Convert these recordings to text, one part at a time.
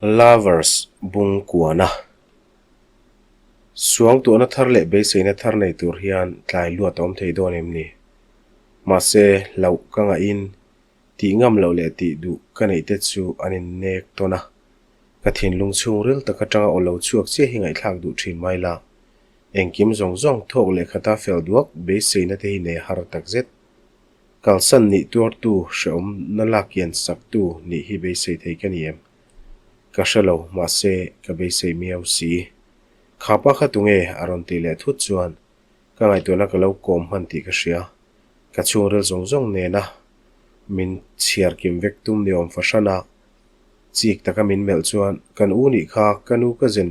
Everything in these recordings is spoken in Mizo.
Lovers bung kuana suangtuahna thar leh beiseina thar nei tur hian tlai luat a awm thei dawn em ni? Mahse, hlauh ka ngahin tih ngam loh leh tih duh ka neih te chu an innek tawn a. Ka thinlung chhungril tak atanga aw lo chhuak chiah hi ngaihthlak duh thin mai la. Engkim zawng zawng thawk leh khata fel duak beiseina te hi nei a har takzet. Kalsan nih tuartu hrehawmna lak kian saktu nih hi beisei thei ka ni em? Ka hre lo, mahse ka beisei miau si. Kha pa kha tunge? a rawn tih leh thut chuan ka ngaihtuahna ka lo kawm hman tih ka hria. Ka chhungril zawng zawng nena min chhiar kim vek tum ni awm fahran a, chik taka min melh chuan kan u nih kha ka nu ka zen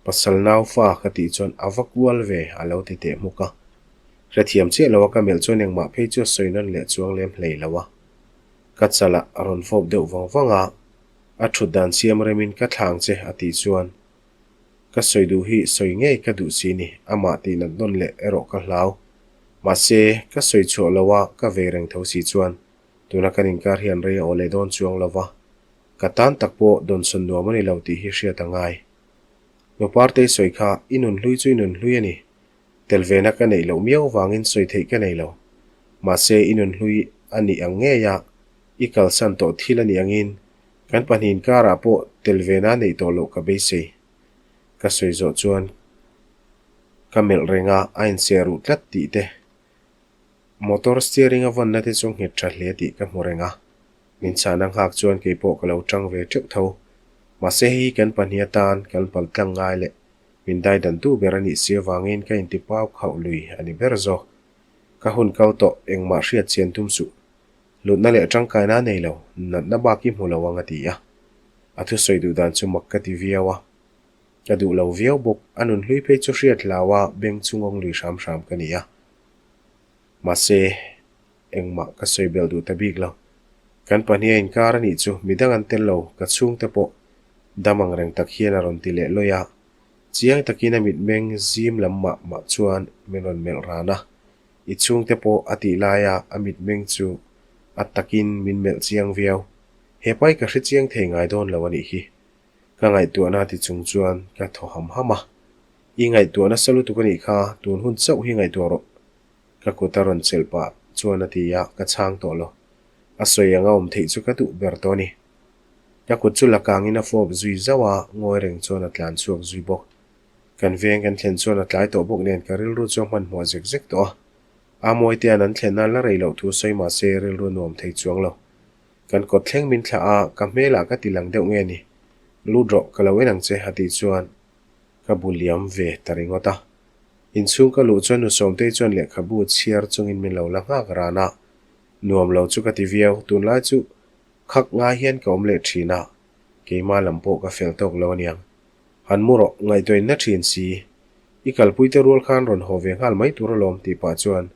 pasal nau fa ka tih chuan a va kual ve a lo ti teh hmuk a. Hrethiam chiah lo a ka melh chuan engmah phei chu a sawi nawn leh chuang lem hlei lo a. Ka chalah a rawn fawp deuh vang vang a, a thut dan siam remin ka thlang che a tih chuan ka sawi duh hi sawi ngei ka duh si ni, amah tih nat nawn leh erawh ka hlau. Mahse, ka sawi chhuah lo a ka vei reng tho si chuan tuna kan inkar hian rei a aw leh dawn chuang lo va, ka tan tak pawh dawnsawn nuam a ni lo tih hi hriat a ngai. Nuparte sawi kha i nunhlui chu i nunhlui a ni. Tel vena ka neih loh miau vangin sawi theih ka nei lo. Mahse, i nunhlui a nih ang ngei a, i kalsan tawh thil a nih angin kan pahnih inkarah pawh tel vena neih tawh loh ka beisei. Ka sawi zawh chuan ka melh reng a, a incheh ruh tlat tih te, motor steering a vawnna te chu nghet tha hle tih ka hmu reng a. Min chhahna nghak chuan kei pawh ka lo tang ve teuh tho. Mahse, hei hi kan pahnih atan kan paltlang ngai leh Min daidantu ber a nih si avangin ka intipau khauh lui a ni ber zawk. Ka hun kal tawh, engmah hriat chian tum suh. Hlutna leh tangkaina a nei lo, natna bak i hmu lo ang a ti a. A thusawi duh dan chu mak ka ti viau a. Ka duh lo viau bawk, a nun hlui phei chu hriat hlau a beng chungawng lui hram hram ka ni a. Mahse, engmah ka sawi belh duh ta bik lo. Kan pahnih a inkar a nih chu midang an tel lo, ka chhungte pawh dam ang reng tak hian a rawn ti leh lawih a. Chiang takin a mitmeng zim lam mah mah chuan min rawn melh ran a. I chhungte pawh a tih laia a mitmeng chu a takin min melh chiang viau. He pai ka hre chiang thei ngai dawn lo a nih hi. Ka ngaihtuahna ti chung chuan ka thaw ham ham a. I ngaihtuah nasa lutuk a nih kha, tun hun chauh hi ngaihtuah rawh. Ka kut a rawn chelh pah chuan a ti a, ka chhang tawh lo. A sawi anga awm theih chu ka duh ber tawh a ni. Ka kut chu la kangin a fawp zui zauh a, ngawi reng chuan a tlan chhuak zui bawk. Kan veng kan thlen chuan a tlai tawh bawk nen ka rilru chu a hmanhmawh zek zek tawh a. A Mawitea'n an thlenna la rei loh thu sawi mah se rilru nuam thei chuang lo. Kan kawt thleng min thlah a, ka hmelah ka ti lang deuh nge ni? Lut rawh, ka lo en ang che a tih chuan ka bu liam ve ta ringawt a. Inchhung ka luh chuan nu Sawmtei chuan lehkhabu chhiar chungin min lo la nghak ran a, nuam lo chu ka ti viau, tunlai chu khak ngai hian ka awm leh thin a, keimah lam pawh ka fel tawk lo aniang. Han mu rawh, ngaihtuah in na thin si, i kalpui te rual khan rawn haw ve nghal mai tur alawm tih pah chuan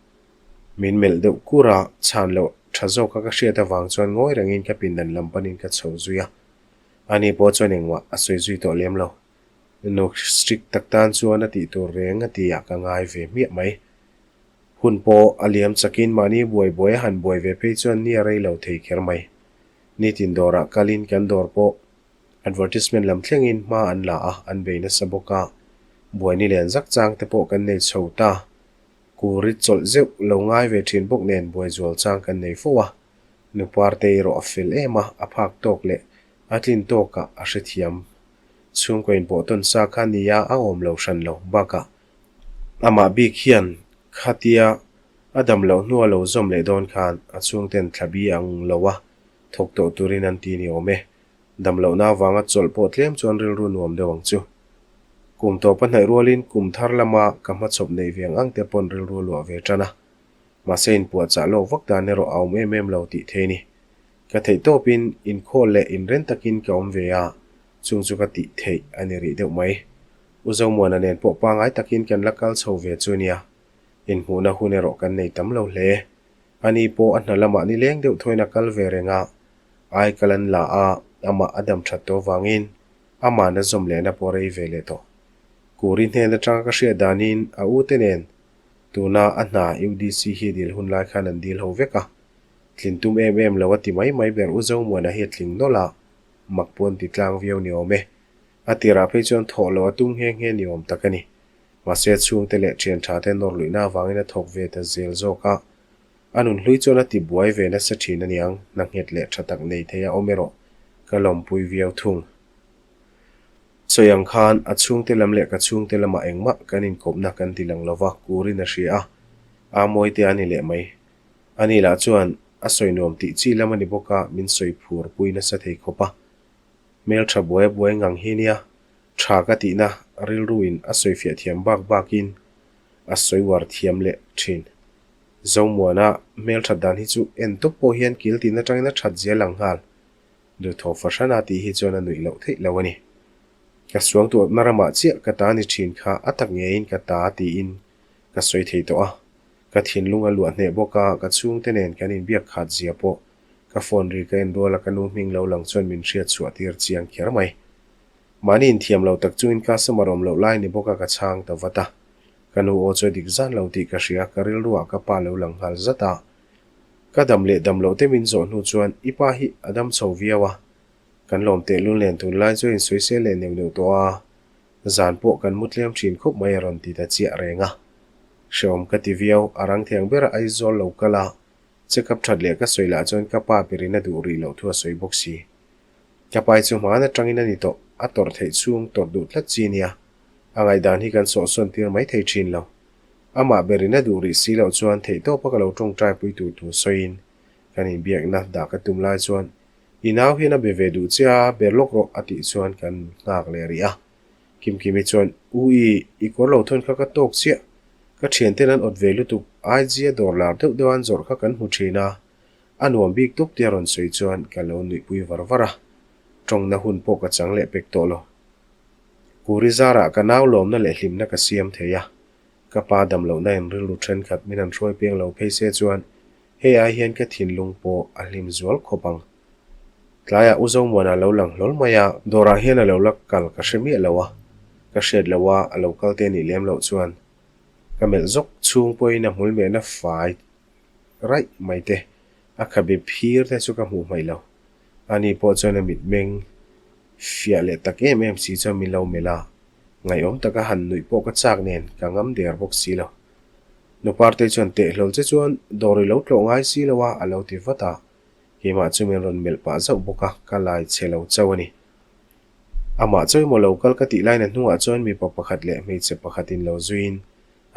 min melh deuh kur a, chhan loh tha zawka ka hriat avang chuan ngawi rengin ka pindan lam panin ka chho zui a, ani pawh chuan engmah a sawi zui tawh lem lo. Nu strict tak tan chuan a tih tur reng a tihah ka ngai ve hmiah mai. Hun pawh a liam chakin mahni buai buai a han buai ve phei chuan ni a rei lo thei kher mai. Nitin dawrah kalin kan dawr pawh advertisement lam thlengin hma an la a, an bei nasa bawk a, buai ni len zak chang te pawh kan nei chho ta. Kuri chawlh zeuh lo ngai ve thin bawk nen buai zual chang kan nei fo a. Nu Partei erawh a fel em a, a phak tawk leh a tlin tawkah a hrethiam. Chhungkaw inpawh tawn sa kha nia a awm lo hran lo bakah amah bik hian khatia a dam loh hnua lo zawm leh dawn khan a chhungten thlabi ang lo a thawk tawh turin an ti ni awm e. Dam lohna avanga chawlh pawh tlem chuan rilru nuam deuh ang chu. Kum tawpa hnaih rualin kum thar lama ka hmachhawp neih ve ang ang te pawn rilru a luah ve tan a. Mahse inpuahchah lawk vak dan erawh a awm em em lo tih thei ni. Ka theih tawpin inkhawl leh inren takin ka awm ve a, chung chu ka tih theih a ni rih deuh mai. U Zomuana nen pawh pangai takin kan la kal chho ve chu nia. Inhmuhna hun erawh kan nei tam lo hle. Ani pawh a hna lamah nileng deuh thawiin a kal ve reng a, ai kal an la a, amah a dam that tawh vangin amahna zawm lehna pawh rei ve leh tawh. Kuri hnen atanga ka hriat danin a ute nen tuna a hna UDC hi dil hun lai khan an dil ho vek a, Tlin tum em em lo a ti mai mai ber U Zomuana hi a tling nawlh a. Mak pawh an ti tlang viau ni awm e. A tirah phei chuan thawh loh a tum nghe nghe ni awm tak a ni. Mahse chhungte leh thian tha te nawr luihna avangin a thawk ve ta zel zawk a. A nun hlui chuan a ti buai ve nasa thin a niang, hna nghet leh tha tak nei thei a awm erawh ka lawmpui viau thung. Sawi ang khan a chhungte lam leh ka chhungte lamah engmah kan inkawpna kan ti lang lova kurin a hria a, a mawi te a ni leh mai. Ani lah chuan a sawi nuam tih chi lam a ni bawk a, min sawi phur pui nasa thei khawp a. Hmeltha buai a buai ngang hi nia, tha ka tihna rilruin a sawi fiah thiam bak bakin a sawi uar thiam leh thin. Zomuana hmelthat dan hi chu en tawp pawh hian kil tin atangin a that zia lang nghal. Duhthaw fahrana tih hi chuan a nuih loh theih lo a ni. Ka suangtuahna ramah chiah ka ta ni thin kha a tak ngeiin ka ta tiin ka sawi thei tawh a. Ka thinlung a luah hneh bawk a, ka chhungte nen kan inbiak khat zia pawh ka phone ri ka en rual a ka nu hming lo lang chuan min hriat chhuah tir chiang kher mai. Mahni inthiam lo tak chungin customer awm loh lai ni bawk a ka chhang ta vat a. Ka nu aw chu a dik zan lo tih ka hria, ka rilruah ka pa lo lang nghal zat a. Ka dam leh dam loh te min zawh hnu chuan i pa hi a dam chho viau a, kan lawm tehlul nen tunlai chu a insawisel leh neuh neuh tawh a, zan pawh kan mu tlem thin khawp mai a rawn ti ta chiah reng a. Hrehawm ka ti viau, a rang thiang ber a Aizawl lo kal a, check up that leh ka sawi lah chuan ka pa berin a duh rih loh thu a sawi bawk si. Ka pai chu hmaan atangin a ni tawh, a tawrh theih chhung tawrh duh tlat chi nia, a ngaihdan hi kan sawhsawn tir mai thei thin lo. Amah berin a duh rih si loh chuan theihtawpa ka lo tawngtai pui tur thu sawiin kan inbiakna dah ka tum lai chuan i nau hian a be ve duh che a, ber lawk rawh a tih chuan kan nghak leh rih a. Kimkimi chuan, U i, i kawr lo thawn kha ka tawk chiah. Ka thianten an awt ve lutuk, IG a dawr lar deuh deuh an zawrh kha kan hmu thin a, a nuam bik tawp tia rawn sawi chuan ka lo nuihpui var var a. Tawngna hun pawh ka chang leh pek tawh lo. Kuri zarah ka nau lawmna leh hlimna ka siam thei a, ka pa dam lohna in rilru thenkhat min han hruai peng lo phei se chuan hei ai hian ka thinlung pawh a hlim zual khawp ang. Tlaiah U Zomuana lo lang hlawl mai a, dawrah hian a lo la kal ka hre miah lo a, ka hriat loh a a lo kal te nih lem loh chuan ka melh zawk chhung pawhin a hmul mehna fai raih mai te, a khabe phir te chu ka hmuh hmaih lo. Ani pawh chuan a mitmeng fiah leh tak em em si chuan min lo melh a, ngaihawm taka han nuih pawh ka chak nen ka ngam der bawk si lo. Nuparte chuan teh hlawl che chuan dawr i lo tlawh ngai si lo a, a lo ti vat a, keimah chu min rawn melh pah zauh bawk a, ka lai chhe lo chauh a ni. Amah chawi maw lo kal ka tih laina hnungah chuan mipa pakhat leh hmeichhe pakhatin lo zuiin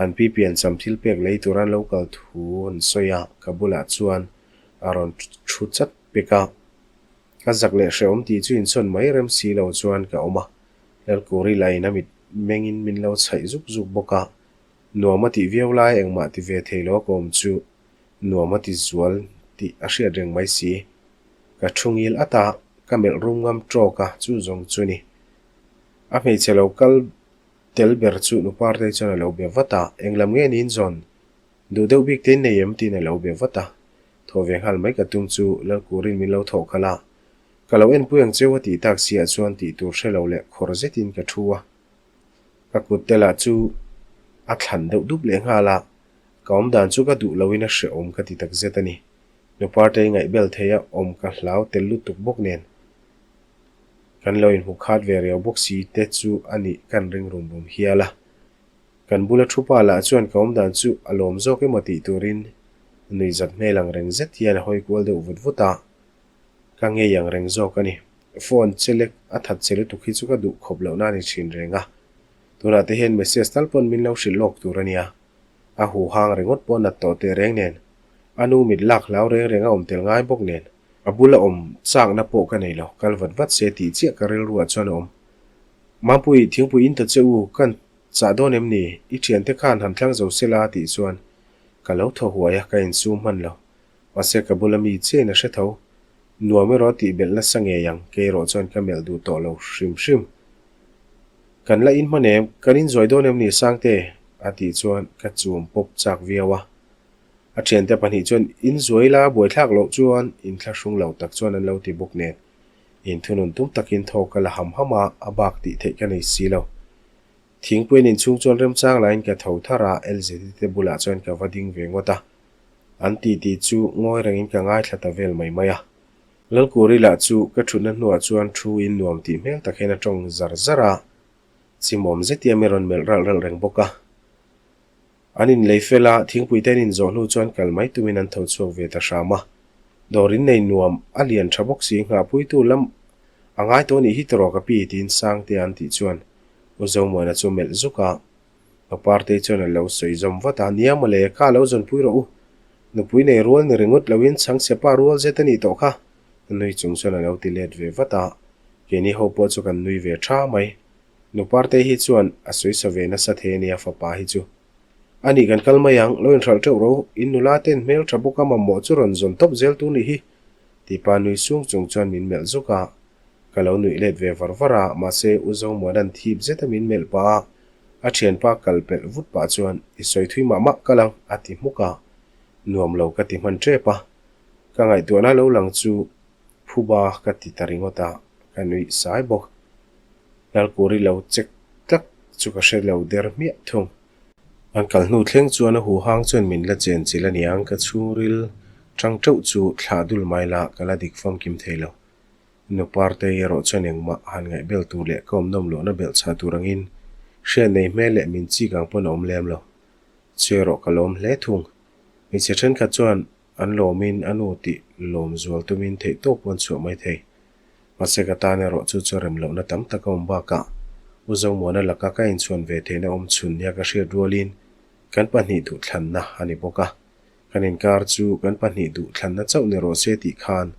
an pi piancham thil pek lei tur an lo kal thu an sawi a, ka bulah chuan a rawn thu chat pek a. Ka zak leh hrehawm tih chu insawn mai rem si lo chuan ka awm a, Lalkuri lain a mit mengin min lo chhaih zuk zuk bawk a, nuam a tih viau lai engmah ti ve thei lo a ka awm chu nuam a ti zual tih a hriat reng mai si. Ka thu ngil at a, ka melh rum ngam tawk a, chu zawng chu ni. A hmeichhe lo kal tel ber chu Nuparte chuan a lo be vat a, englam nge niin zawn? Duh deuh bik te in nei em? tiin a lo be vat a. Thawh ve nghal mai ka tum chu Lalkurin min lo thawh khalh a, ka lo enpui ang cheu a tih tak siah chuan tih tur hre lo leh khawr zetin ka thu a. Ka kut te lah chu a thlan deuh dup leh nghal a, ka awm dan chu ka duh loin a hrehawm ka ti tak zet a ni. Nuparte ngaihbel theia awm ka hlau tel lutuk bawk nen kan lo inhmu khat ve riau bawk si te chu a nih kan ring rum rum hial a. Kan bula thu pa lah chuan ka awm dan chu a lawm zawk emaw tih turin nui zat hmel ang reng zet hian a hawi kual deuh vut vut a, ka ngei ang reng zawk a ni. Phone che lek a that che lutuk hi chu ka duh khawp lohna a ni thin reng a, tunah te hian message tal pawn min lo hrilh lawk tur a nia, a hu hang ringawt pawh nat tawh teh reng nen, a nu mit lak hlau reng reng a awm tel ngai bawk nen, a bula awm chakna pawh ka nei lo, kal vat vat se tih chiah ka rilruah chuan a awm. Mampui, thingpui in ta che u, kan Chah dawn em ni? I thiante khan han thlang zo se la tih chuan ka lo thaw huai a, ka insum hman lo. Mahse ka bula mi chiain a hre tho. Nuam erawh tih belh nasa ngei ang, kei erawh chuan ka melh duh tawh lo hrim hrim. Kan la in hman em? Kan inzuai dawn em ni Sangte? a tih chuan ka chum pawp chak viau a. A thiante pahnih chuan inzuai la buaithlak loh chuan inthlahrung lo tak chuan an lo ti bawk nen. Inthunun tum takin thaw ka la ham ham a, a bak tih theih ka nei si lo. Thingpuiin inchhung chuan remchang laiin ka tho thar a, LZT te bulah chuan ka va ding ve ngawt a. An titi chu ngawi rengin ka ngaithla ta vel mai mai a. Lalkuri lah chu ka thutna hnuah chuan thu in nuam tih hmel tak hian a tawng zar zar a, chimawm zet hian min rawn melh ralh ralh reng bawk a. An inlei fel a, thingpui te an inzawh hnu chuan kal mai tumin an tho chhuak ve ta hram a. Dawr innei nuam a lian tha bawk si, nghahpuitu lam a ngai tawh nih hi tawrh ka pi tiin Sangtea an tih chuan U Zomuana chu melh zuk a. Ka partei chuan a lo sawi zawm vat a, Nia mawle, kha lo zawnpui rawh u. Nupui nei rual ni ringawt loin chhangchhe pa rual zet a nih tawh kha. Nui chung chuan a lo ti let ve vat a, keini ho pawh chu kan nui ve tha mai. Nu Partei hi chuan a sawi sa ve nasa thei a nia fapa hi chu. A nih kan kal mai ang, lo inhralh teuh ro, in nula ten hmel tha bawk a mamawh chu rawn zawn tawp zel tur nih hi, ti pa nui sung chung chuan min melh zuk a. Ka lo nuih let ve var var a, mahse U Zomuana'n thip zeta min melh pah a, a thianpa kal pelh vut pah chuan i sawi thui mah mah kal ang, a ti hmuk a. Nuam lo ka ti hman tep a. Ka ngaihtuahna lo lang chu phuba ka ti ta ringawt a, ka nuih sai bawk. Lalkuri lo check tlak chu ka hre lo der hmiah thung. An kal hnu thleng chuan a huhang chuan min la chen chilh a niang, ka chhungril tang teuh chu thlah dul mai la ka la dik famkim thei lo. Nu Partei erawh chuan engmah han ngaih bel tur leh ka awm nawm lohna belh chhah tur angin hriat nei hmel leh min chik ang pawn a awm lem lo. Chu erawh ka lawm hle thung. Hmeichhe thenkhat chuan an lawmin a nu tih lawm zual tumin theihtawp pawh an chhuah mai thei. Mahse ka tan erawh chu chu rem lohna tam tak a awm bakah U Zomuana laka ka inchhuan ve theihna awm chhun nia ka hriat rualin kan pahnih duhthlanna a ni bawk a. Kan inkar chu kan pahnih duhthlanna chauh ni rawh se tih khan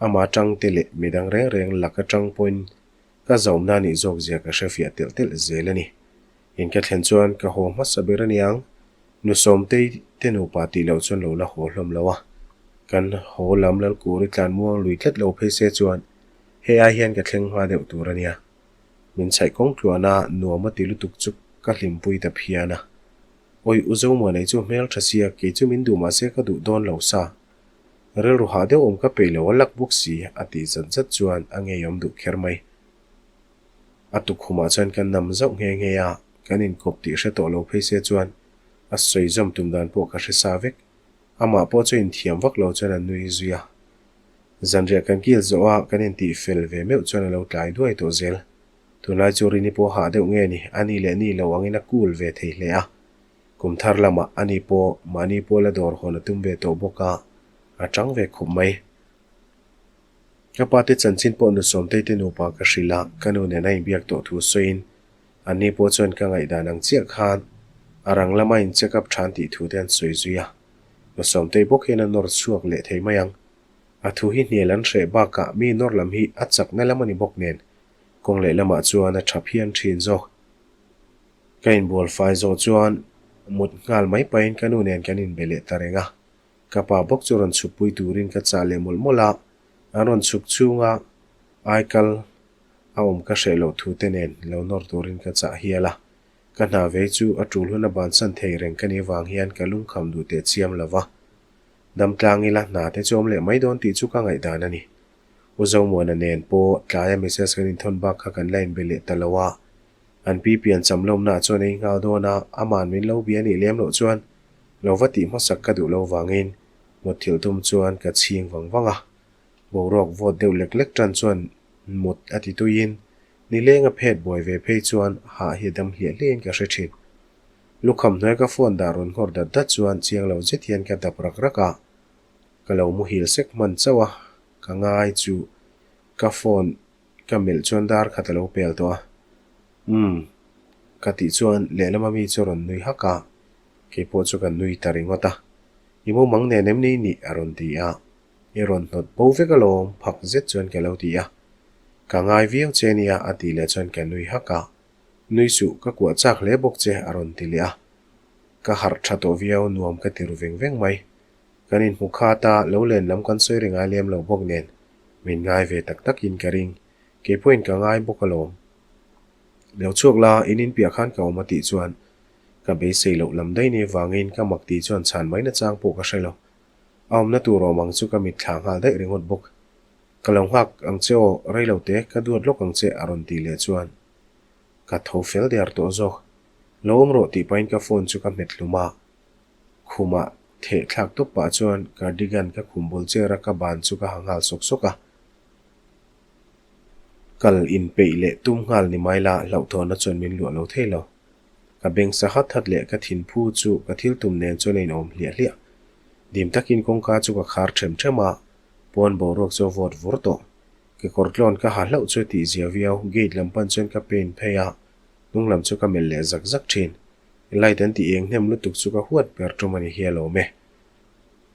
ama tangte leh midang reng reng lak atang pawhin ka zaumna nih zawk zia ka hrefiah telh telh zel a ni. In ka thlen chuan ka haw hmasa ber aniang Nu Sawmtei te nupa tih loh chuan lo la haw hlawm lo a, kan haw lam Lalkuri tlan muang lui tlat lo phei se chuan hei ai hian ka thleng hma deuh tur a nia. Min chhaih kawng tluan a, nuam a ti lutuk chu ka hlimpui ta phian a. Awi U Zomuanei chu hmel tha sia, kei chu min duh mah se ka duh dawn lo sa. Rilru hah deuh awm ka peih lo a lak bawk si a tih zat zat chuan a ngeiawm duh kher mai. A tukhumah chuan kan nam zauh nghe nghe a, kan inkawp tih hre tawh lo phei se chuan a sawi zawm tum dan pawh ka hre sa vek. Amah pawh chu inthiam vak lo chuan a nui zui a. Zanriah kan kil zawh a, kan intih fel ve meuh chuan a lo tlai duai tawh zel. Tunlai chu Rini pawh hah deuh nge ni, a ni leh ni lo angin a cool ve thei hle a. Kum thar lamah ani pawh mahni pawh la dawr hawn a tum ve tawh bawk a, a tang ve khawp mai. Ka pa te chanchin pawh nu Sawmtei te nupa ka hrilh a, ka nu nen a inbiak tawh thu sawiin anni pawh chuan ka ngaihdan ang chiah khan a rang lama in check up than tih thu te an sawi zui a. Nu Sawmtei bawk hian a nawr chhuak leh thei mai ang. A thu hi hnial an hreh bakah mi nawr lam hi a chakna lam a ni bawk nen kawng leh lamah chuan a tha phian thin zawk. Ka inbual fai zawh chuan mut nghal mai pahin ka nu nen kan inbe leh ta reng a. Ka pa bawk chu rawn chhukpui turin ka chah leh mawlh mawlh a, an rawn chhuk chhunga aikal a awm ka hreh loh thu te nen lo nawr turin ka chah hial a. Ka hna vei chu a tul hun a bansan thei reng ka nih vang hian ka lungkham duh teh chiam lo va. Damtlang ila hna te chu awm leh mai dawn tih chu ka ngaihdan a ni. U Zomuana nen pawh tlaia message kan inthawn bak kha kan la inbe leh ta lo a. An pi pian cham lawmnaah chuan ei nghal dawn a, aman min lo bia nih lem loh chuan Lo va tih hmasak ka duh lo vangin mutthilh tum chuan ka chhing vang vang a. Boruak vawt deuh lek lek tan chuan mut a ti tuiin nileng a phet buai ve phei chuan hah hi a dam hliah hliahin ka hre thin. Lukham hnuai ka phone dah rawn nghawr dat dat chuan chiang lo zet hian ka dap rak rak a. Ka lo muhil sek hman chauh a, ka ngai chu ka phone Ka melh chuan dar khat a lo pel tawh a. Umm. Ka tih chuan lehlama mi chu a rawn nui hak a, kei pawh chu ka nui ta ringawt a. I mumang nen em ni nih? a rawn ti a. I rawn hnawt bo vek alawm, phak zet chuan ka lo ti a. Ka ngai viau che nia a tih leh chuan ka nui hak a. Nui suh, ka kuah chak hle bawk che a rawn ti leh a. Ka harh tha tawh viau, nuam ka ti ru veng veng mai. Kan inhmu khat a, lo len lam kan sawi ri ngai lem lo bawk nen, min ngai ve tak takin ka ring. Kei pawhin ka ngai bawk alawm. Lo chhuak la, in inpiah khan ka awm a tih chuan ka beisei loh lam daih ni vangin ka mak tih chuan chhan mai nachang pawh ka hre lo. A awmna tur awm ang chu ka mitthla nghal daih ringawt bawk. Ka lo nghak ang che aw, rei lo te, ka duat lawk ang che a rawn tih leh chuan ka tho fel der tawh zawk. Lo awm rawh tih pahin ka phone chu ka hmet hlum a. Khumah. Theh thlak tawp pah chuan cardigan ka khum bul chair a ka ban chu ka ha nghal sawk sawk a. Kal inpeih leh tum nghal ni mai la hlauhthawnna chuan min luah lo thei lo. Ka beng sa hat hat leh ka thinphu chu ka thil tum nen chuan a inawm hliah hliah. Dim takin kawngka chu ka khar them them a, pawn boruak chu a vawt vur tawh. Kekawr tlawn ka ha hlauh chu tih zia viau, gate lam pan chuan ka pen phei a, hnung lam chu ka melh leh zak zak thin. Light an tih eng hnem lutuk chu ka huat ber tum a ni hi alawm e.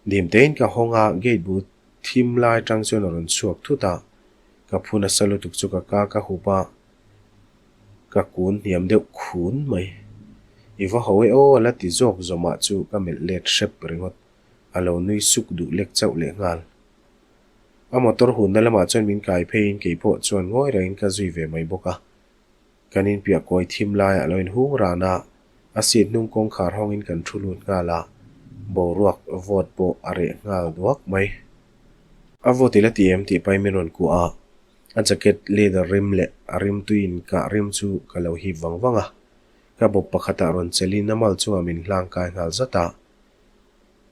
Dim tein ka hawng a, gate bul thim lai tang chuan a rawn chhuak thut a, ka phu nasa lutuk chu ka ka ka hup a, ka kun hniam deuh khun mai. I va ho e aw a la ti zawk zawmah chu ka melh let hrep ringawt, a lo nui suk duh lek chauh lehnghal. A motor hunna lamah chuan min kai pheiin keipawh chuan ngawi rengin ka zui ve mai bawk a. Kan inpiah kawi thim laiah a lo inhung ran a, a seat hnung kawngkhar hawngin kan thu lut nghal a, boruak vawt pawh a reh nghal duak mai. A vawt ila ti em tih pahin min rawn kuah a, a jacket leather rim leh a rimtui inkah rim chu ka lo hip vang vang a. Ka bawp pakhatah rawn chelin a mal chungah min hlang kai nghal zat a.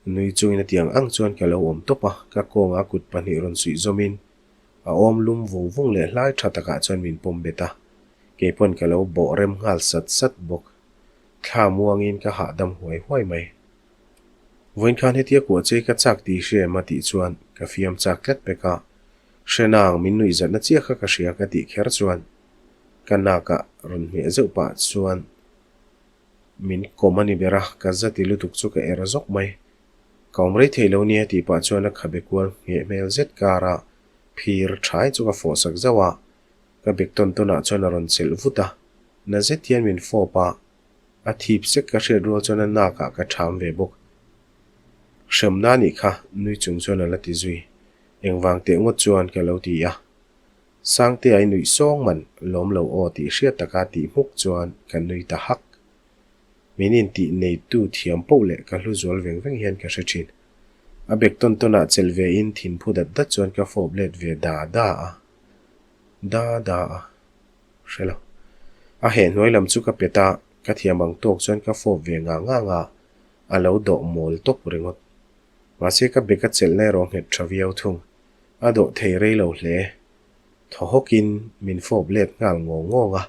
Nui chungin a tiang ang chuan ka lo awm tawp a, ka kawnga kut pahnih rawn suih zawmin a awm lum vung vung leh hlai tha takah chuan min pawm bet a, keipawn ka lo bawh rem nghal sat sat bawk. Thla muangin ka hahdam huai huai mai. Vawiin khan hetia kuah chei ka chak tih hria em a tih chuan ka fiam chak tlat pek a, hre nang min nuih zatna chiah kha ka hria ka tih kher chuan ka nakah rawn hmeh zeuh pah chuan Min kawm a ni ber a, ka zati lutuk chu ka er zawk mai. Ka awm rei thei lo nia tih pah chuan a khabe kual ngheh hmel zet kar a, phir thai chu ka fawh sak zauh a. Ka bek tawn tawn ah chuan a rawn chelh vut a, na zet hian min fawp a, a thip sek ka hriat rual chuan a nak ah ka ṭham ve bawk. Hremna nih kha, nui chung chuan a la ti zui. Engvang teh ngawt chuan ka lo ti a. Sangtea i nuih sawng man lawm lo aw tih hriat taka tih hmuk chuan ka nui ta hak. Min intih neitu thiam poh leh ka hlu zual veng veng hian ka hre thin. A bek tawn tawnah chelh ve in thinphu dat dat chuan ka fawp let ve da da a. Da da a. Hre lo. A heh hnuai lam chu ka pet a, ka thiam ang tawk chuan ka fawp ve ngang ngang a, a lo dawh mawl tawp ringawt. Mahse ka bek a chelhna erawh nghet tha viau thung. A dawh thei rei lo hle. Thaw hawkin min fawp let nghal ngawng ngawng a,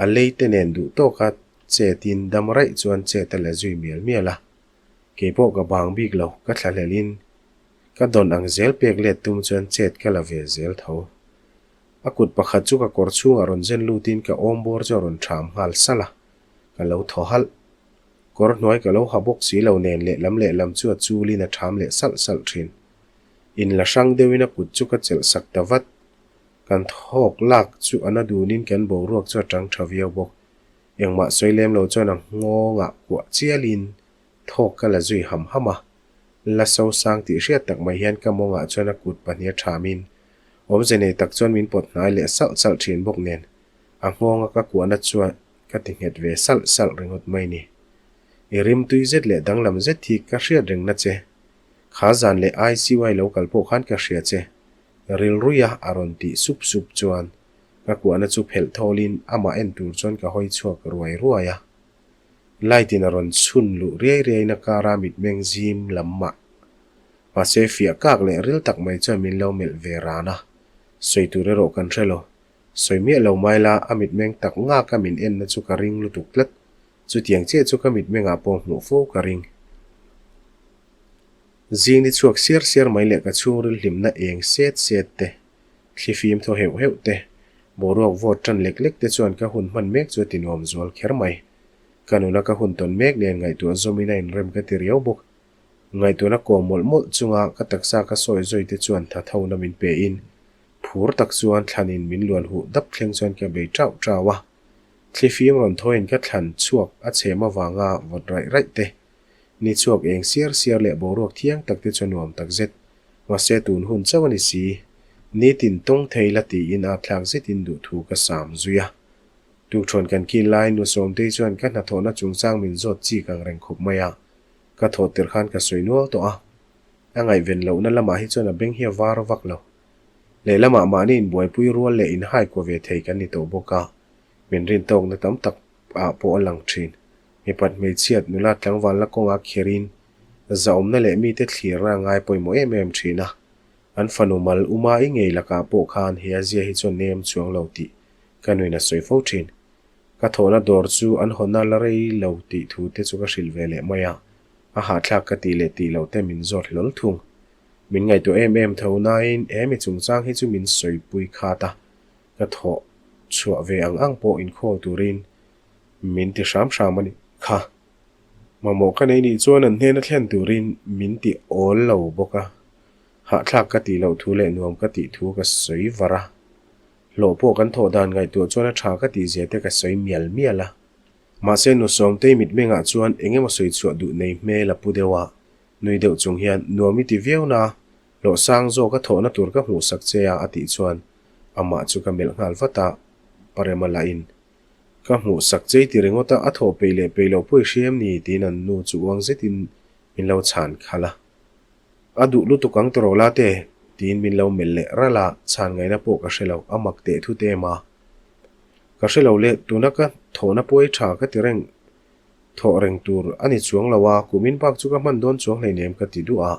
a lei te nen duh tawka chetin dam raih chuan chet a la zui mial mial a. Keipawh ka bang bik lo, ka thlahlelhin ka dawn ang zel pek let tum chuan chet ka la ve zel tho. A kut pakhat chu ka kawr chhungah rawn zen lutin ka awm bawr chu a rawn ṭham nghal salh a, ka lo thaw halh. Kawr hnuai ka lo ha bawk si lo nen lehlam lehlam chu a chulin a ṭham leh salh salh ṭhin. In la hrang deuhin a kut chu ka chelh sak ta vat. Kan thawk lak chu a na dunin kan boruak chu a tang tha viau bawk. Engmah sawi lem lo chuan a nghawngah kuah chialin thawk ka la zui ham ham a. La so sang tih hriat tak mai hian ka mawngah chuan a kut pahnih a thamin awmze nei tak chuan min pawt hnai leh salh salh thin bawk nen a nghawnga ka kuahna chuan ka ti nghet ve salh salh ringawt mai ni. I rimtui zet leh danglam zet hi ka hriat rengna che. Kha zan leh ICY lo kal pawh khan ka hria che. Rilruia a rawn tih sup sup chuan ka kuahna chu phelh thawlin amah en tur chuan ka hawi chhuak ruai ruai a. Light in a rawn chhun luh riai riaina kara mitmeng zim lam mah. Mahse fiah kak leh ril tak mai chuan min lo melh ve ran a. Sawi tur erawh kan hre lo. Sawi miah lo mai la a mitmeng tak ngaka min enna chu ka ring lutuk tlat. Chutiang chiah chu ka mitmengah pawh hmuh fo ka ring. Zing ni chhuak siar siar mai leh ka chhungril hlimna eng set set te, thli fim thaw heuh heuh te, boruak vawt tan lek lek te chuan ka hun hman mek chu a ti nuam zual kher mai. Ka nuna ka hun tawn mek nen ngaihtuah zawmin a inrem ka ti riau bawk. Ngaihtuahna kawm mawlh mawlh chunga ka taksa ka sawi zawi te chuan tha thona min pe in, phur tak chuan thlanin min luan huh dap thleng chuan ka bei tauh tau a. Thli fim rawn thawiin ka thlan chhuak a chhem avanga vawt raih raih te, ni chhuak eng siar siar leh boruak thiang tak te chu a nuam tak zet. Mahse tun hun chauh a ni si. Nitin tawng thei la tiin a thlak zetin duhthu ka sam zui a. Tukṭhuan kan kil lai nu Sawmtei chuan ka hnathawhna chungchang min zawt chik ang reng khawp mai a, ka thawh tirh khan ka sawi nual tawh a. A ngaihven lohna lamah hi chuan a beng hi a var vak lo. Lehlamah mahni inbuaipui rual leh inhaikaw ve thei kan ni tawh bawk a, min rintawkna tam tak ah pawh a lang thin. Mipat hmeichhiat nula tlangvalna kawnga kherin Zahawmna leh mite thlirna a ngai pawimawh em em thin a. An fanu mal uma i ngei lakah pawh khan he a zia hi chuan nem chuang lo tih ka nuin a sawi fo thin. Ka thawhna dawr chu an hawnna la rei lo tih thu te chu ka hrilh ve leh mai a, a hahthlak ka tih leh tih loh te min zawt hlawl thung. Min ngaihtuah em em tho nain he mi chungchang hi chu min sawipui khat a, ka thawh chhuah ve ang ang pawh inkhawl turin min ti hram hram a nih kha. Mamawh ka nei nih chuan an hnena thlen turin min ti awl lo bawk a, hahthlak ka tih loh thu leh nuam ka tih thu ka sawi var a. Hlawh pawh kan thawh dan ngaihtuah chuan a tha ka tih zia te ka sawi mial mial a. Mahse nu Sawmtei mitmengah chuan eng emaw sawi chhuah duh nei hmel a pu deuh a, nui deuh chung hian nuam i ti viau na, hlawh sang zawk a thawhna tur ka hmuhsak che a a tih chuan amah chu ka melh nghal vat a, Parema lahin Ka hmuh sak chei ti ringawt a, a thawh peih leh peih loh pawh i hria em ni? tiin an nu chu uang zetin min lo chhan khalh a. A duh lutuk ang tawh la te? tiin min lo melh leh ralh a, chhan ngaihna pawh ka hre lo, a mak teh thut em a. Ka hre lo le, tuna ka thawhna pawh ei tha ka ti reng, thawh reng tur a ni chuang lo a, kumin bak chu ka hman dawn chuang hleinem ka ti duh a.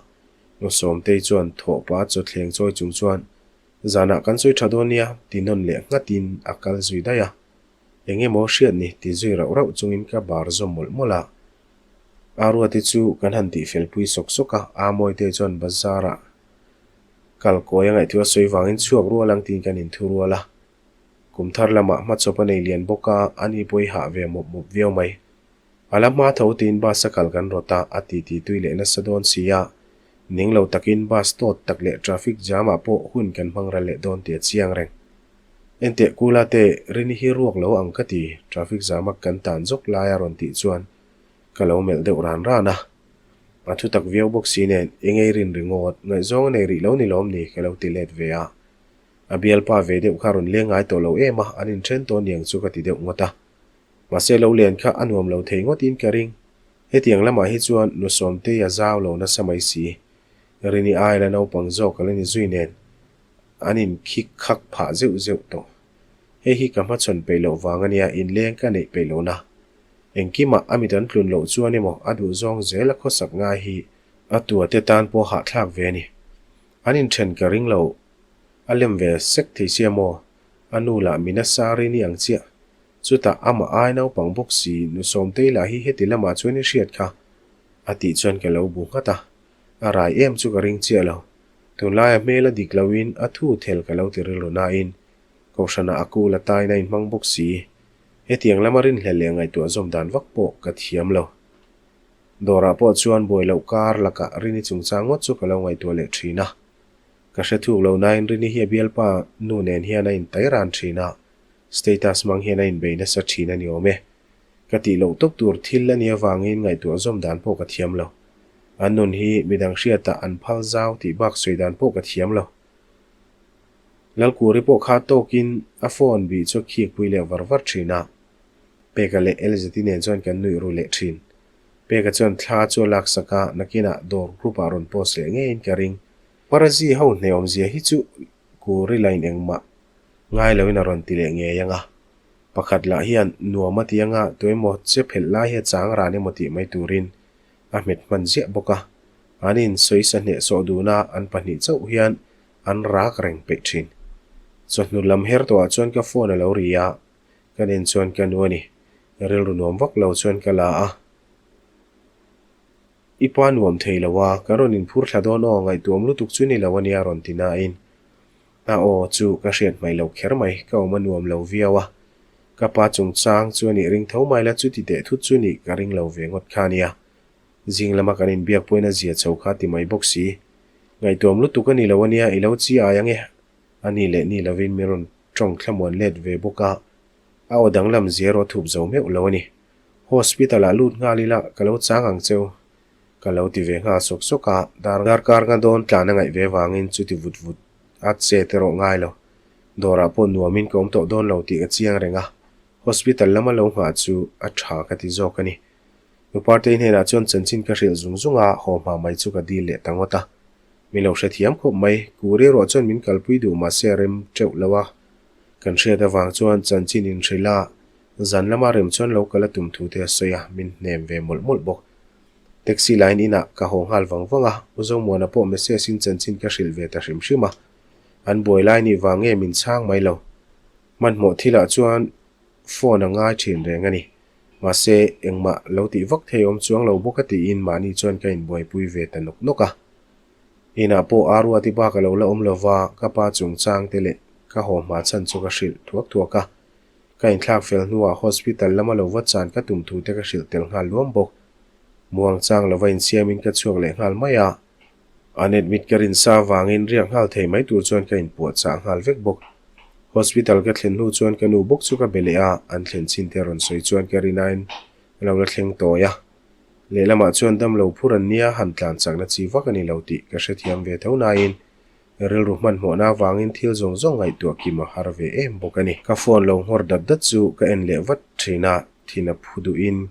Nu Sawmtei chuan thawh pah chawthleng chawi chung chuan Zanah kan sawi tha dawn nia, ti nawn leh nghatin a kal zui daih a. Eng emaw hriat ni ti zui rauh rauh chungin ka bar zawm mawlh mawlh a. Aruati chu kan han tihfel pui sawk sawk a, Amawite chuan bazar-ah kal kawi a ngaihtuah a sawi vangin chhuak rual ang tiin kan inthu rual a. Kum thar lamah hmachawp a nei lian bawk a, ani pawh i hah ve mawp mawp viau mai. A la hma tho tiin bus a kal kan rawt a, a titi tui leh nasa dawn si a. Ning lo takin bus tawt tak leh traffic jam ah pawh hun kan hmang ral leh dawn tih a chiang reng. Enteh Kula te, Rini hi ruak lo ang ka ti, traffic jam a kan tan zawk lai a rawn tih chuan ka lo melh deuh ran ran a. A thu tak viau bawk si nen, eng ei rin ringawt, ngaihzawng a nei rih lo ni lawm ni ka lo ti let ve a. A bialpa ve deuh kha rawn leng ngai tawh lo em a, an inthen tawh niang chu ka ti deuh ngawt a. Mahse lo len kha a nuam lo thei ngawtin ka ring. Hetiang lamah hi chuan nu Sawmtei a zau lo nasa mai si. Rini aila naupang zawk a la ni zui nen an inkhik khak phah zeuh zeuh tawh. Hei hi ka hmachhawn peih loh vang a nia inleng ka neih peih lohna. Engkimah a mit an tlun loh chuan emaw a duhzawng zel a khawsak ngai hi a tua te tan pawh hahthlak ve a ni. An inthen ka ring lo. A lem ve sek thei sia maw? A nu lah mina sa Rini ang chiah. Chutah amah ai naupang bawk si nu Sawmtei lah hi heti lamah chuan i hriat kha a tih chuan ka lo bu nghat a, a rai em chu ka ring chiah lo. Tunlaia hmel a dik loin a thu thel ka lo ti rilru nain Kohhranah a kul a tain a inhmang bawk si. Hetiang lama rinhlelh leh ngaihtuah zawm dan vak pawh ka thiam lo. Dawrah pawh chuan buai loh kar lakah Rini chungchang ngawt chu ka lo ngaihtuah leh thin a. Ka hre thuk lo nain Rini hi a bialpa nu nen hian a intai ran thin a. Status hmang hian a inbei nasa thin a ni awm e. Ka tih loh tawp tur thil a nih avangin ngaihtuah zawm dan pawh ka thiam lo. An nun hi midang hriatah an phal zau tih bak sawi dan pawh ka thiam lo. Lalkuri pawh kha tawkin a phone bih chu a khikpui leh var var thin a. Peka leh Elzeti nen chuan kan nuih ru leh thin. Peka chuan thla chu a laksak a, nakinah dawr group ah rawn post leh ngeiin ka ring. Parazi ho hneawmzia hi chu Kuri line engmah ngai loin a rawn ti leh ngei ang a. Pakhat lah hian nuam a ti anga tuemaw che phelh lai hi a chang ran emaw tih mai turin a hmet hman ziah bawk a. An in sawisa hnehsawh dun a, an pahnih chauh hian an rak reng peih thin. Chawhnu lam her tawhah chuan ka phone a lo ri a, ka nen chuan ka nu a ni. Rilru nuam vak lo chuan ka la a. I pa nuam thei lo a, kan rawn inphur thla dawn aw, ngaihtuam lutuk chu ni lo a nia rawn ti nain a aw chu ka hriat hmaih lo kher mai, ka awm a nuam lo viau a. Ka pa chungchang chu a nih ring tho mai la, chuti teh thut chu nih ka ring lo ve ngawt kha a nia. Zing lama kan inbiak pawhin a zia chho kha ti mai bawk si. Ngaihtuam lutuk a ni lo a nia, i lo chi ai ang e. A ni leh ni lovin min rawn tawng thlamuan let ve bawk a, a aw danglam zia erawh a thup zo meuh lo a ni. Hospital ah lut nghal ila ka lo chang ang cheu ka lo ti ve nghal sawk sawk a, darkar nga dawn tlan a ngaih ve vangin chuti vut vut a chet erawh ngai lo. Dawrah pawh nuamin ka awm tawh dawn lo tih ka chiang reng a, hospital lama lo nghah chu a tha ka ti zawk a ni. Nu Partei hnenah chuan chanchin ka hrilh zung zung a, haw hma mai chu ka dil leh ta ngawt a. Min lo hrethiam khawp mai, Kuri erawh chuan min kalpui duh mahse a rem teuh lo a. Kan hriat avang chuan chanchin inhrilh a, Zan lama rem chuan lo kal a tum thu te a sawi a, min hnem ve mawlh mawlh bawk. Taxi line inah ka haw nghal vang vang a, U Zomuana pawh message in chanchin ka hrilh ve ta hrim hrim a. An buai lai nih vang nge min chhang mai lo. Hmanhmawh thilah chuan phone a ngai thin reng a ni. Mahse, engmah lo tih vak thei awm chuang lo bawk a tiin mahni chuan ka inbuaipui ve ta nawk nawk a. Inah pawh Aruati bak a lo la awm lova, ka pa chungchang te leh ka haw hma chhan chu ka hrilh thuak thuak a. Ka inthlak fel hnuah hospital lama lo va chan ka tum thu te ka hrilh tel nghal luam bawk. Muang chang lova insiamin ka chhuak leh nghal mai a. An admit ka rinsa avangin riak nghal thei mai tur chuan ka inpuahchah nghal vek bawk. Hospital ka thlen hnu chuan ka nu bawk chu ka be leh a, an thlen chin te rawn sawi chuan ka rinain a lo la thleng tawi a. Lehlamah chuan damlo phur an nia han tlan chakna chi vak a ni lo tih ka hrethiam ve tho nain Rilru hmanhmawhna avangin thil zawng zawng ngaihtuah kim a har ve em bawk a ni. Ka phone lo nghawr dat dat chu ka en leh vat thin a, thin a phu duhin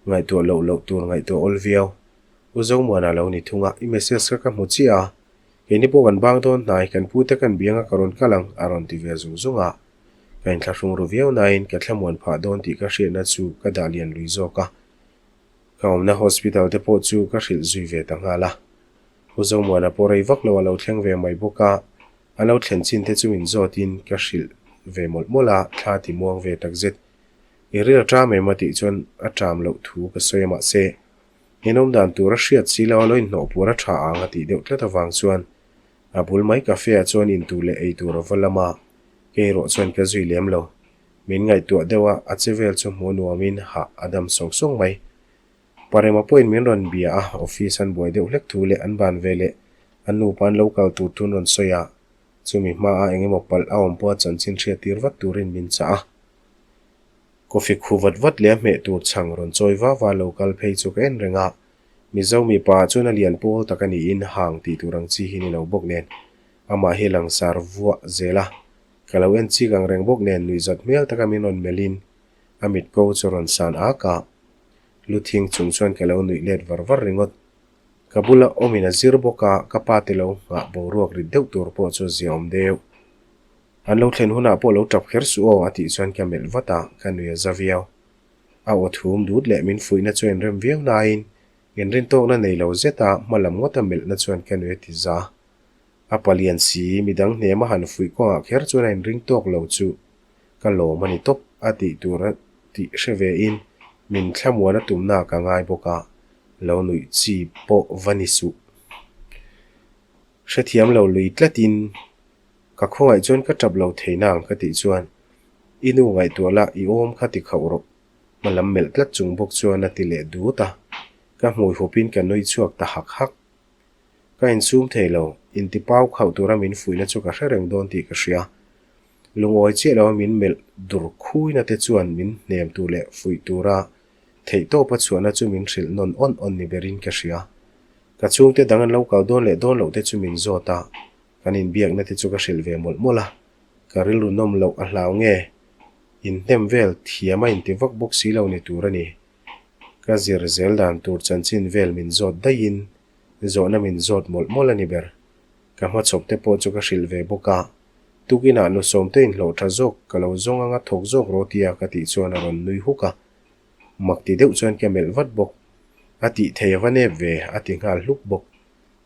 ngaihtuah loh loh tur ngaihtuah awl viau. U Zomuana lo ni thung a, i message kha ka hmu chiah a, keini pawh kan bang dawn hnai, kan pute kan biang a ka rawn kal ang a rawn ti ve zung zung a. Ka inthlahrung ru viau nain ka thlamuan phah dawn tih ka hriatna chu ka dah lian lui zawk a. Ka awmna hospital te pawh chu ka hrilh zui ve ta nghal a. Pu Zomuana pawh rei vak lo a lo thleng ve mai bawk a, a lo thlen chin te chu min zawtin ka hrilh ve mawlh mawlh a, thla ti muang ve tak zet. I ril a ṭam em a tih chuan a ṭam loh thu ka sawi a mahse, inawm dan tur a hriat si lo a lo inhnawh puar a ṭha ang a tih deuh tlat avang chuan a bul mai cafe ah chuan intur leh eitur a va lam a, kei erawh chuan ka zui lem lo. Min ngaihtuah deuh a, a che vel chu hmuh nuamin hah a dam sawng sawng mai. Parema pawhin min rawn bia a, office an buai deuh hlek thu leh an ban ve leh an nupa an lo kal tur thu an rawn sawi a, chumi hmaah eng emaw palh a awm pawha chanchin hriat tir vat turin min chah a. Coffee khu vat vat leh a hmeh tur chhang rawn chawi va va lo kal phei chu ka en reng a, Mizo mipa ah chuan a lian pawl tak a niin hang tih tur ang chi hi ni lo bawk nen amah hi langsar vuah zel a, ka lo en chik ang reng bawk nen nuihzat hmel taka min rawn melhin a mit ko chu rawn san ak a. Lu thing chung chuan ka lo nuih let var var ringawt. Ka bula awmin a zir bawk a, ka pa te lo nghah boruak rit deuh tur pawh chu a ziaawm deuh. An lo thlen hunah pawh lo tap kher suh aw a tih chuan ka melh vat a, ka nui a za viau. A aw thum dut leh min fuihna chu a inrem viau nain inrintawkna nei lo zeta hma lam ngawta melhna chuan ka nui a ti za. A palian si, midang hnema han fuih kawngah kher chuan a inring tawk lo chu ka lawm a ni tawp a tih tur a tih hre ve in min thlamuan a tumna ka ngai bawk a, lo nuih chi pawh va ni suh. Hrethiam lo lui tlat in ka khawngaih chuan ka tap lo thei nang ka tih chuan i nu ngaihtuah la i awm kha ti khauh rawh hma lam melh tlat chung bawk chuan a ti leh dut a, ka hmui hup in ka nui chhuak ta hak hak. Ka insum thei lo, intipau khauh tura min fuihna chu ka hre reng dawn tih ka hria. Lungawi chiah loa min melh dur khuina te chuan min hnem tur leh fuih tura theihtawpa chhuahna chu min hrilh nawn awn awn ni berin ka hria. Ka chhungte dang an lo kal dawn leh dawn loh te chu min zawt a, kan inbiakna te chu ka hrilh ve mawlh mawlh a. Ka rilru nawm loh a hlau nge? Inhnem vel thiam a inti vak bawk si lo ni tur a ni. Ka zir zel dan tur chanchin vel min zawt daihin zawhna min zawt mawlh mawlh a ni ber. Ka hmachhawp te pawh chu ka hrilh ve bawk a, tukinah nu sawmte inhlawh tha zawk ka lo zawng anga thawk zawk rawh tia ka tih chuan a rawn nui huk a. Mak ti deuh chuan ka melh vat bawk. A tih thei a va nep ve a ti nghal hluk bawk.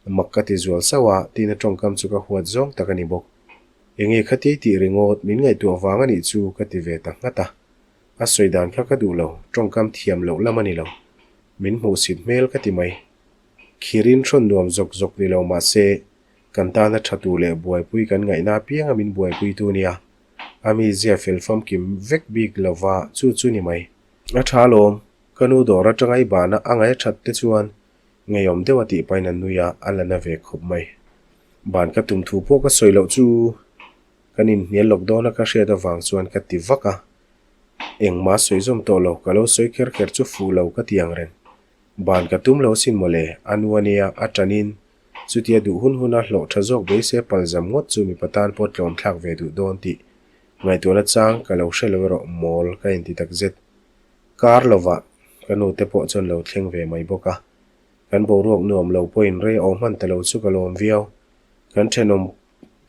Mak ka ti zual sauh a, tina tawngkam chu ka huat zawng tak a ni bawk. Enge khatiai tih ringawt min ngaihtuah vang a nih chu ka ti ve ta nghat a. A sawi dan kha ka duh lo, tawngkam thiam loh lam a ni lo. Min hmuhsit hmel ka ti mai. Khirin hrawn nuam zawk zawk ni lo mah se, kan tana tha tur leh buaipui kan ngaihna apianga min buaipui tu nia. A mizia fel famkim vek bik lo va chu chu ni mai. A tha alawm, ka nu dawr atanga i bahna a ngaih a that te chuan ngeiawm deuh a tih pahin a nui a, a la na ve khawp mai. Ban ka tum thu pawh ka sawi loh chu kan inhnial lawk dawn a ka hriat avang chuan ka ti vak a. Engmah sawi zawm tawh lo, ka lo sawi kher kher chu fuh lo ka ti ang reng. Ban ka tum lo sin mawle, a nu a nia, a tanin chutia duh hun huna hlawh tha zawk beisei palzam ngawt chu mipa tan pawh tlawm thlak ve duh dawn tih ngaihtuahna chang ka lo hre lo erawh mawl ka inti tak zet. Kar lovah ka nu te pawh chuan lo thleng ve mai bawk a, kan boruak nuam lo pawhin rei a awm hman ta lo chu ka lawm viau. Kan thenawm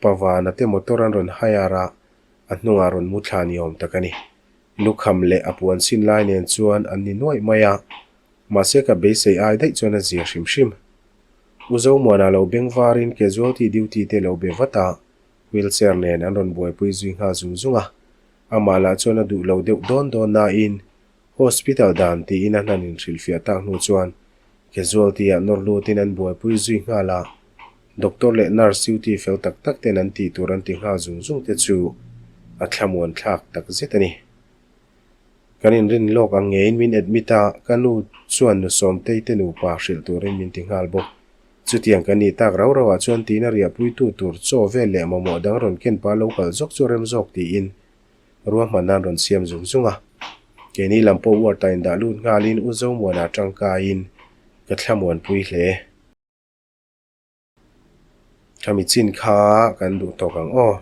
pavana te motor an rawn hire a, a hnungah rawn mu thla ni awm tak a ni. Lukham leh a puan sin lai nen chuan an ni nuaih mai a. Mahse ka beisei ai daih chuan a zia hrim hrim. U Zomuana lo beng varin casualty duty te lo be vat a, wheelchair nen an rawn buaipui zui nghal zung zung a. Amah lah chuan a duh lo deuh dawn dawn nain hospital dan tiin a hnan inhrilhfiah tak hnu chuan casualty ah nawr lutin an buaipui zui nghal a. Doctor leh nurse duty fel tak tak ten an tih tur an ti nghal zung zung te chu a thlamuan thlak tak zet a ni. Kan inrin lawk ang ngeiin min admit a, ka nu chuan nu Sawmtei te nupa hrilh turin min ti nghal bawk. Chutiang kan nih tak rau rauah chuan tiin a riahpuitu tur chaw vel leh mamawh dang rawn ken pa lo kal zawk chu rem zawk tiin ruahman nan rawn siam zung zung a. Keini lam pawh ward ah indah lut nghalin U Zomuana tangkaiin ka thlamuanpui hle. Khami chin kha kan duh tawk ang aw.